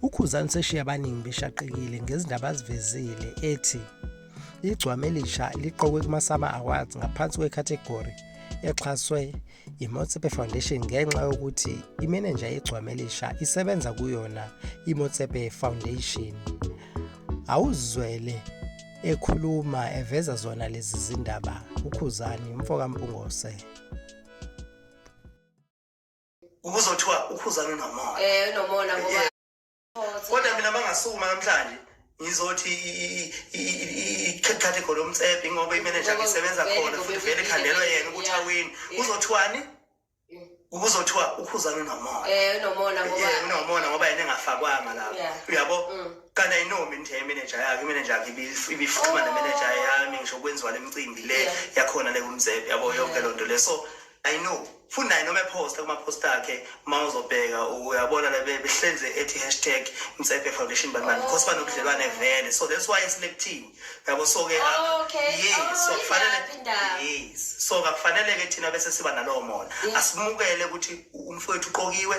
UKhuzani useshiye abaningi beshaqekile ngezindaba azivezile ethi igcwama elisha liqokwe kumaSama Awards ngaphansi kwekhathegori exhaswe iMotsepe Foundation ngenxa yokuthi imenenja yegcwama elisha isebenza kuyona iMotsepe Foundation. Awuzwele ekhuluma eveza zona lezi zindaba uKhuzani mfoka Mpungose. Ubuzothiwa uKhuzani unomona. Eh unomona ngoba Kodwa mina mangasukuma namhlanje ngizothi i-category yomtsebhe ngoba imanager yakhe isebenza khona futhi vele ikhandelwe yena ukuthi awini. Kuzothiwani? Kuzothiwa uKhuzani unomona. Eh unomona ngoba Yeah, unomona ngoba yena engafakwanga lapho. Uyabo? Kanti ayinomi nje imanager yakhe, imanager yakhe ibifuma nemanager yami ngisho kwenziwa lemicimbi le yakhona le kumzebe yabo yonke lonto le. So I know futhi naye noma ephosta kuma-post akhe uma uzobheka uyabona la behlenze ethi hashtag Mtsebe Foundation bani bani because banobudlelwane vele so that's why eselecthiwe yabo so ke Oh, okay. yes Oh, so kufanele indaba, indaba. yes so kakufanele ke thina bese siba nalowo mona asimukele ukuthi umfowethu uqokiwe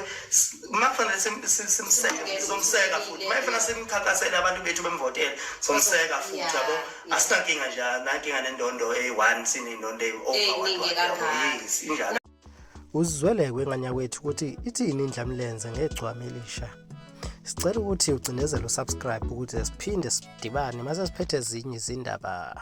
uma kufanele simseke Simukele somseka ukuthi futhi uma efuna simkhankasele abantu bethu bemvotele somseka futhi yabo asinankinga nje anankinga nendondo eyi-one sinendondo Ey'ningi kangaka. yes injalo. Uzizwele kwengane yakwethu ukuthi ithini indlamlenze ngegcwama elisha. Sicela ukuthi ucindezele usubscribe ukuze siphinde sidibane mase siphethe ezinye izindaba.